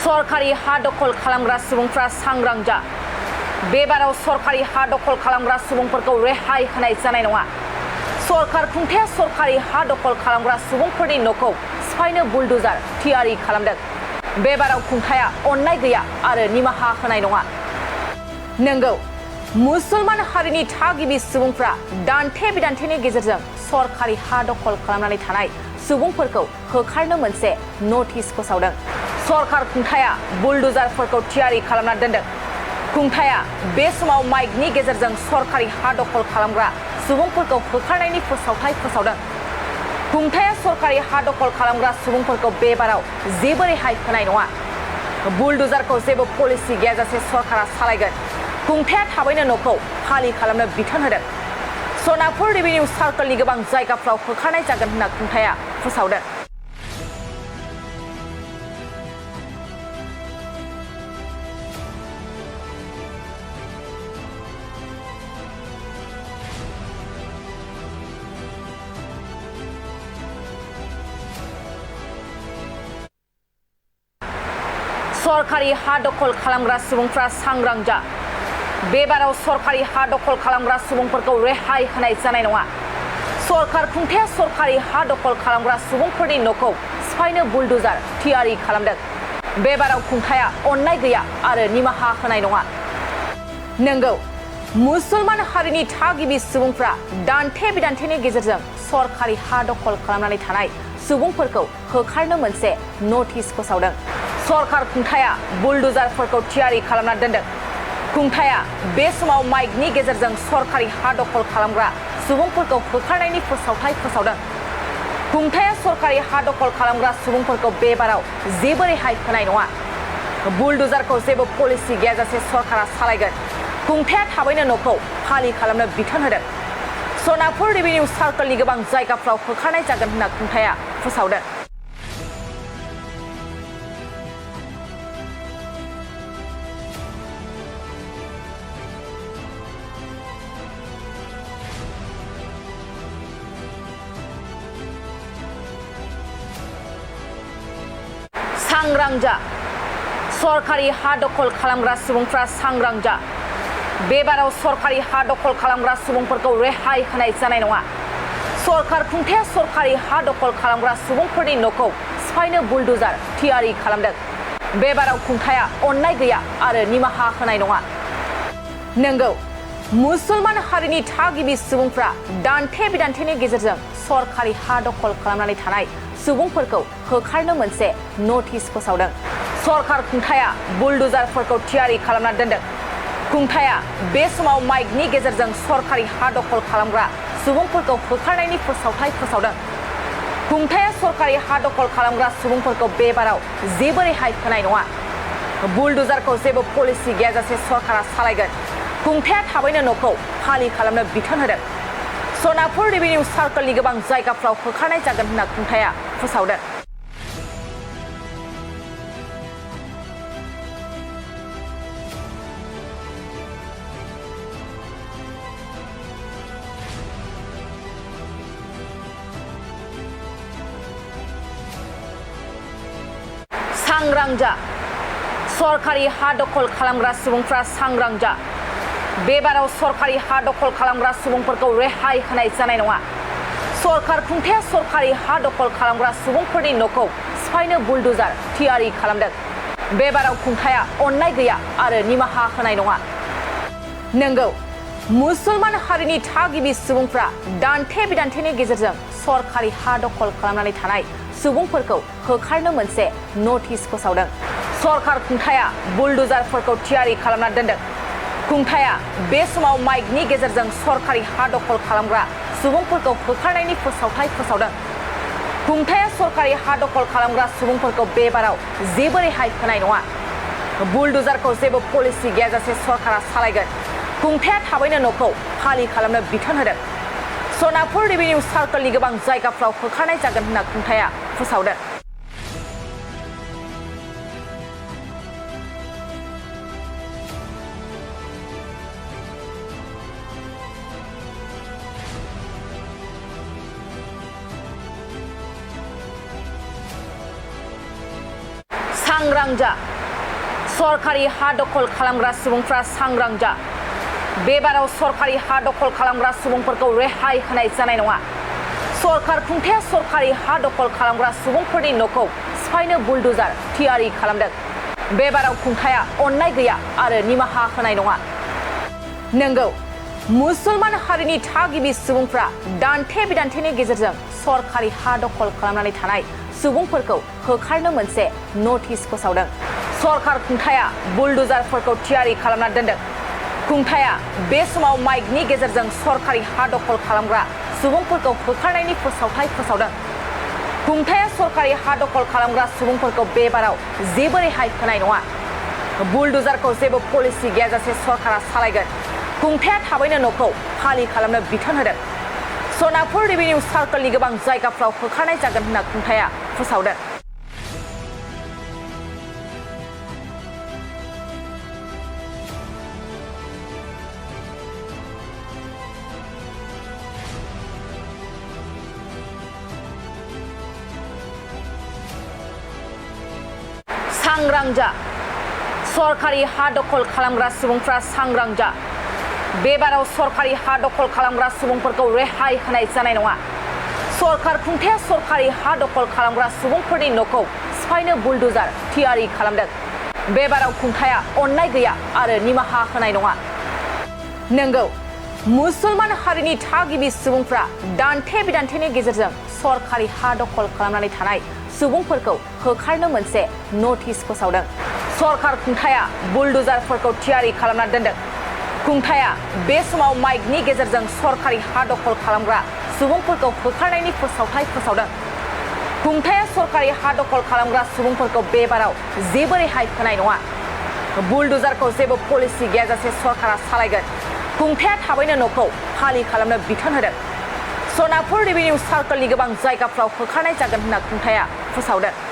सरकारि हा दखल खालामग्रा सुबुंफ्रा सांग्रां जा। बेबाराव सरकारि हा दखल खालामग्रा सुबुंफोरखौ रेहाय होनाय जानाय नङा। सरकार खुंथाया सरकारि हा दखल खालामग्रा सुबुंफोरनि न'खौ सिफायनो बुलडोजार थियारि खालामदों। बेबाराव खुंथाया अननाय गैया आरो निमाहा होनाय नङा। नंगौ, मुसलमान हारिनि थागिबि सुबुंफ्रा दान्थे बिदान्थेनि गेजेरजों सरकारि हा दखल खालामनानै थानाय सुबुंफोरखौ होखारनो मोनसे नटिस फोसावदों। सरकार खुंथाया बुलडोजारफोरखौ थियारि खालामना दोनदों। खुंथाया बे समाव माइकनि गेजेरजों सरकारि हा दखल खालामग्रा सुबुंफोरखौ होखारनायनि फोसावथाय फोसावदों। खुंथाया सरकारि हा दखल खालामग्रा सुबुंफोरखौ बेबाराव जेबो रेहाय होनाय नङा। बुलडोजारखौ जेबो पलिसि गैयाजासे सरकारा सालायगोन। खुंथाया थाबैनो न'खौ खालि खालामनो बिथोन होदों। सनापुर रेभिनिउ सार्कलनि गोबां जायगाफ्राव होखारनाय जागोन होनना खुंथाया फोसावदों। सरकारि हा दखल खालामग्रा सुबुंफ्रा सांग्रां जा। बेबाराव सरकारि हा दखल खालामग्रा सुबुंफोरखौ रेहाय होनाय जानाय नङा। सरकार खुंथाया सरकारि हा दखल खालामग्रा सुबुंफोरनि न'खौ सिफायनो बुलडोजार थियारि खालामदों। बेबाराव खुंथाया अननाय गैया आरो निमाहा होनाय नङा। नंगौ, मुसलमान हारिनि थागिबि सुबुंफ्रा दान्थे बिदान्थेनि गेजेरजों सरकारि हा दखल खालामनानै थानाय सुबुंफोरखौ होखारनो मोनसे नटिस फोसावदों। सरकार खुंथाया बुलडोजारफोरखौ थियारि खालामना दोनदों। खुंथाया बे समाव माइकनि गेजेरजों सरकारि हा दखल खालामग्रा सुबुंफोरखौ होखारनायनि फोसावथाय फोसावदों। खुंथाया सरकारि हा दखल खालामग्रा सुबुंफोरखौ बेबाराव जेबो रेहाय होनाय नङा। बुलडोजारखौ जेबो पलिसि गैयाजासे सरकारा सालायगोन। खुंथाया थाबैनो न'खौ खालि खालामनो बिथोन होदों। सनापुर रेभिनिउ सार्कलनि गोबां जायगाफ्राव होखारनाय जागोन होनना खुंथाया फोसावदों। सांग्रां जा। सरकारि हा दखल खालामग्रा सुबुंफ्रा सांग्रां जा। बेबाराव सरकारि हा दखल खालामग्रा सुबुंफोरखौ रेहाय होनाय जानाय नङा। सरकार खुंथाया सरकारि हा दखल खालामग्रा सुबुंफोरनि न'खौ सिफायनो बुलडोजार थियारि खालामदों। बेबाराव खुंथाया अननाय गैया आरो निमाहा होनाय नङा। नंगौ, मुसलमान हारिनि थागिबि सुबुंफ्रा दान्थे बिदान्थेनि गेजेरजों सरकारि हा दखल खालामनानै थानाय सुबुंफोरखौ होखारनो मोनसे नटिस फोसावदों। सरकार खुंथाया बुलडोजारफोरखौ थियारि खालामना दोनदों। खुंथाया बे समाव माइकनि गेजेरजों सरकारि हा दखल खालामग्रा सुबुंफोरखौ होखारनायनि फोसावथाय फोसावदों। खुंथाया सरकारि हा दखल खालामग्रा सुबुंफोरखौ बेबाराव जेबो रेहाय होनाय नङा। बुलडोजारखौ जेबो पलिसि गैयाजासे सरकारा सालायगोन। खुंथाया थाबैनो न'खौ खालि खालामनो बिथोन होदों। सनापुर रेभिनिउ सार्कलनि गोबां जायगाफ्राव होखारनाय जागोन होनना खुंथाया फोसावदों। सांग्रां जा। सरकारि हा दखल खालामग्रा सुबुंफ्रा सांग्रां जा। बेबाराव सरकारि हा दखल खालामग्रा सुबुंफोरखौ रेहाय होनाय जानाय नङा। सरकार खुंथाया सरकारि हा दखल खालामग्रा सुबुंफोरनि न'खौ सिफायनो बुलडोजार थियारि खालामदों। बेबाराव खुंथाया अननाय गैया आरो निमाहा होनाय नङा। नंगौ, मुसलमान हारिनि थागिबि सुबुंफ्रा दान्थे बिदान्थेनि गेजेरजों सरकारि हा दखल खालामनानै थानाय सुबुंफोरखौ होखारनो मोनसे नटिस फोसावदों। सरकार खुंथाया बुलडोजारफोरखौ थियारि खालामना दोनदों। खुंथाया बे समाव माइकनि गेजेरजों सरकारि हा दखल खालामग्रा सुबुंफोरखौ होखारनायनि फोसावथाय फोसावदों। खुंथाया सरकारि हा दखल खालामग्रा सुबुंफोरखौ बेबाराव जेबो रेहाय होनाय नङा। बुलडोजारखौ जेबो पलिसि गैयाजासे सरकारा सालायगोन। खुंथाया थाबैनो न'खौ खालि खालामनो बिथोन होदों। सनापुर रेभिनिउ सार्कलनि गोबां जायगाफ्राव होखारनाय जागोन होनना खुंथाया फोसावदों। सांग्रां जा। सरकारि हा दखल खालामग्रा सुबुंफ्रा सांग्रां जा बेबाराव सरकारि हा दखल खालामग्रा सुबुंफोरखौ रेहाय होनाय जानाय नङा सरकार खुंथाया सरकारि हा दखल खालामग्रा सुबुंफोरनि न'खौ सिफायनो बुलडोजार थियारि खालामदों बेबाराव खुंथाया अननाय गैया आरो निमाहा होनाय नङा नंगौ मुसलमान हारिनि थागिबि सुबुंफ्रा दान्थे बिदान्थेनि गेजेरजों सरकारि हा दखल खालामनानै थानाय सुबुंफोरखौ होखारनो मोनसे नटिस फोसावदों सरकार खुंथाया बुलडोजारफोरखौ थियारि खालामना दोनदों खुंथाया बे समाव माइकनि गेजेरजों सरकारि हा दखल खालामग्रा सुबुंफोरखौ होखारनायनि फोसावथाय फोसावदों खुंथाया सरकारि हा दखल खालामग्रा सुबुंफोरखौ बेबाराव जेबो रेहाय होनाय नङा बुलडोजारखौ जेबो पलिसि गैयाजासे सरकारा सालायगोन खुंथाया थाबैनो न'खौ खालि खालामनो बिथोन होदों सनापुर रेभिनिउ सार्कलनि गोबां जायगाफ्राव होखारनाय जागोन होनना खुंथाया फोसावदों सांग्रां जा सरकारि हा दखल खालामग्रा सुबुंफ्रा सांग्रां जा बेबाराव सरकारि हा दखल खालामग्रा सुबुंफोरखौ रेहाय होनाय जानाय नङा सरकार खुंथाया सरकारि हा दखल खालामग्रा सुबुंफोरनि न'खौ सिफायनो बुलडोजार थियारि खालामदों बेबाराव खुंथाया अननाय गैया आरो निमाहा होनाय नङा नंगौ मुसलमान हारिनि थागिबि सुबुंफ्रा दान्थे बिदान्थेनि गेजेरजों सरकारि हा दखल खालामनानै थानाय सुबुंफोरखौ होखारनो मोनसे नटिस फोसावदों सरकार खुंथाया बुलडोजारफोरखौ थियारि खालामना दोनदों खुंथाया बे समाव माइकनि गेजेरजों सरकारि हा दखल खालामग्रा सुबुंफोरखौ होखारनायनि फोसावथाय फोसावदों खुंथाया सरकारि हा दखल खालामग्रा सुबुंफोरखौ बेबाराव जेबो रेहाय होनाय नङा बुलडोजारखौ जेबो पलिसि गैयाजासे सरकारा सालायगोन खुंथाया थाबैनो न'खौ खालि खालामनो बिथोन होदों सनापुर रेभिनिउ सार्कलनि गोबां जायगाफ्राव होखारनाय जागोन होनना खुंथाया फोसावदों